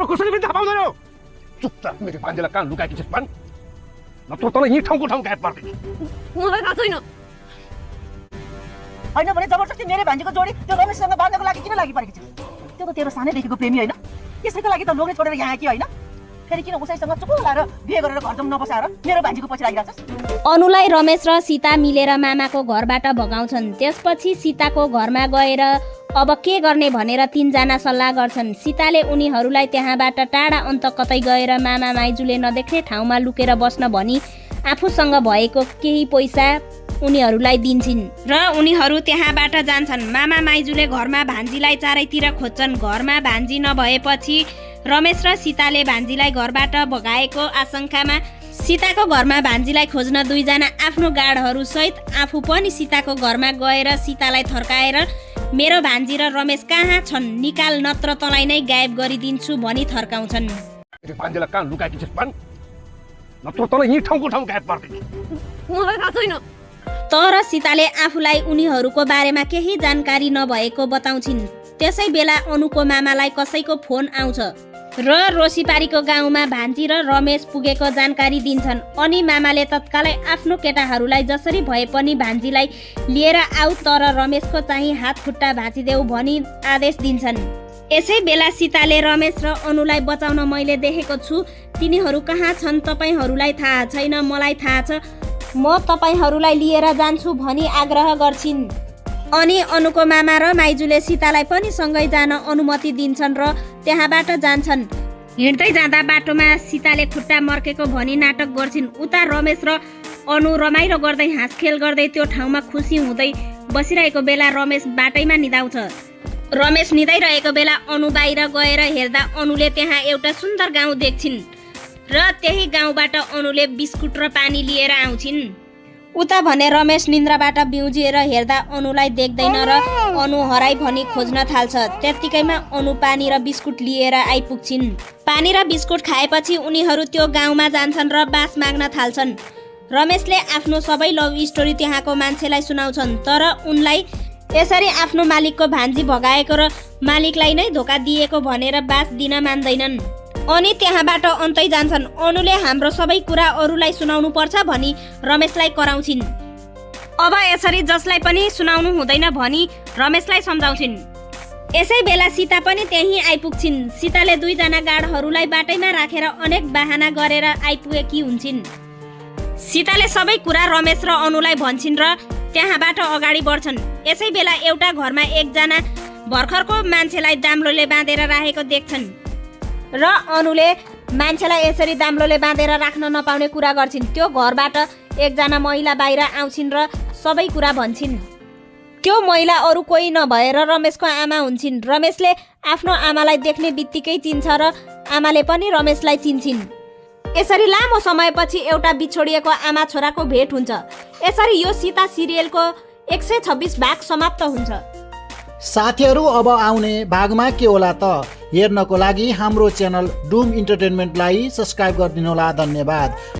कसैले पनि थाहा पाउँदैन। चुपचाप मेरो भान्जीलाई कहाँ लुकाएकी छिस् भन्, नत्र तँलाई यहीँ ठाउँको ठाउँ गायब पार्दिन्छु। मलाई थाहा छैन। होइन भने जबरजस्ती मेरो भान्जीको जोडी त्यो रमेशसँग बाँध्नको लागि किन लागि परेको छ? त्यो त तेरो सानैदेखिको प्रेमी होइन? त्यसैको लागि त लोग्ने छोडेर यहाँ कि होइन? फेरि किन उसैसँग चुप लाएर बिहे गरेर घर जाउँ नबसाएर मेरो भान्जीको पछि लागिरहेछस्? अनुलाई रमेश र सीता मिलेर मामाको घरबाट भगाउँछन्। त्यसपछि सीताको घरमा गएर अब के गर्ने भनेर तीनजना सल्लाह गर्छन्। सीताले उनीहरूलाई त्यहाँबाट टाढा अन्त कतै गएर मामा माइजूले नदेख्ने ठाउँमा लुकेर बस्न भनी आफूसँग भएको केही पैसा उनीहरूलाई दिन्छन् र उनीहरू त्यहाँबाट जान्छन्। मामा माइजूले घरमा भान्जीलाई चारैतिर खोज्छन्। घरमा भान्जी नभएपछि रमेश र सीताले भान्जीलाई घरबाट भगाएको आशंकामा सीताको घरमा भान्जीलाई खोज्न दुईजना आफ्नो गार्डहरू सहित आफू पनि सीताको घरमा गएर सीतालाई थर्काएर मेरो भान्जी र रमेश कहाँ छन् निकाल नत्र तँलाई नै गायब गरिदिन्छु भनी थर्काउँछन्। मेरो भान्जीलाई कहाँ लुकाएकी छिस् भन्, नत्र तँलाई यहीँ ठाउँको ठाउँ गायब पार्दिन्छु। मलाई थाहा छैन। तर सीताले आफूलाई उनीहरूको बारेमा केही जानकारी नभएको बताउँछिन्। त्यसै बेला अनुको मामालाई कसैको फोन आउँछ र रोसीपारीको गाउँमा भान्जी र रमेश पुगेको जानकारी दिन्छन्। अनि मामाले तत्कालै आफ्नो केटाहरूलाई जसरी भए पनि भान्जीलाई लिएर आऊ, तर रमेशको चाहिँ हात खुट्टा भाँचिदेऊ भनी आदेश दिन्छन्। यसै बेला सीताले रमेश र अनुलाई बचाउन मैले देखेको छु, तिनीहरू कहाँ छन् तपाईँहरूलाई थाहा छैन, मलाई थाहा छ, म तपाईँहरूलाई लिएर जान्छु भनी आग्रह गर्छिन्। अनि अनुको मामा र माइजूले सीतालाई पनि सँगै जान अनुमति दिन्छन् र त्यहाँबाट जान्छन्। हिँड्दै जाँदा बाटोमा सीताले खुट्टा मर्केको भनी नाटक गर्छिन्। उता रमेश र अनु रमाइलो गर्दै हाँसखेल गर्दै त्यो ठाउँमा खुसी हुँदै बसिरहेको बेला रमेश बाटैमा निदाउँछ। रमेश निदाइरहेको बेला अनु बाहिर गएर हेर्दा अनुले त्यहाँ एउटा सुन्दर गाउँ देख्छिन् र त्यही गाउँबाट अनुले बिस्कुट र पानी लिएर आउँछिन्। उता भने रमेश निन्द्राबाट बिउजिएर हेर्दा अनुलाई देख्दैन र अनु हराई भनी खोज्न थाल्छ। त्यत्तिकैमा अनु पानी र बिस्कुट लिएर आइपुग्छिन्। पानी र बिस्कुट खाएपछि उनीहरू त्यो गाउँमा जान्छन् र बास माग्न थाल्छन्। रमेशले आफ्नो सबै लभ स्टोरी त्यहाँको मान्छेलाई सुनाउँछन्, तर उनलाई यसरी आफ्नो मालिकको भान्जी भगाएको र मालिकलाई नै धोका दिएको भनेर बास दिन मान्दैनन्। अनि त्यहाँबाट अन्तै जान्छन्। अनुले हाम्रो सबै कुरा अरूलाई सुनाउनु पर्छ भनी रमेशलाई कराउँछिन्। अब यसरी जसलाई पनि सुनाउनु हुँदैन भनी रमेशलाई सम्झाउँछिन्। यसै बेला सीता पनि त्यहीँ आइपुग्छिन्। सीताले दुईजना गार्डहरूलाई बाटैमा राखेर अनेक बहाना गरेर आइपुगेकी हुन्छन्। सीताले सबै कुरा रमेश र अनुलाई भन्छन् र त्यहाँबाट अगाडि बढ्छन्। यसै बेला एउटा घरमा एकजना भर्खरको मान्छेलाई दाम्लोले बाँधेर राखेको देख्छन् र अनुले मान्छेलाई यसरी दाम्लोले बाँधेर राख्न नपाउने कुरा गर्छिन्। त्यो घरबाट एकजना महिला बाहिर आउँछिन् र सबै कुरा भन्छिन्। त्यो महिला अरू कोही नभएर रमेशको आमा हुन्छन्। रमेशले आफ्नो आमालाई देख्ने बित्तिकै चिन्छ र आमाले पनि रमेशलाई चिन्छिन्। यसरी लामो समयपछि एउटा बिछोडिएको आमा छोराको भेट हुन्छ। यसरी यो सीता सिरियलको 126 भाग समाप्त हुन्छ। साथीहरू, अब आउने भागमा के होला त हेर्नको लागि हाम्रो च्यानल डुम इन्टरटेनमेन्टलाई सब्स्क्राइब गरिदिनुहोला। धन्यवाद।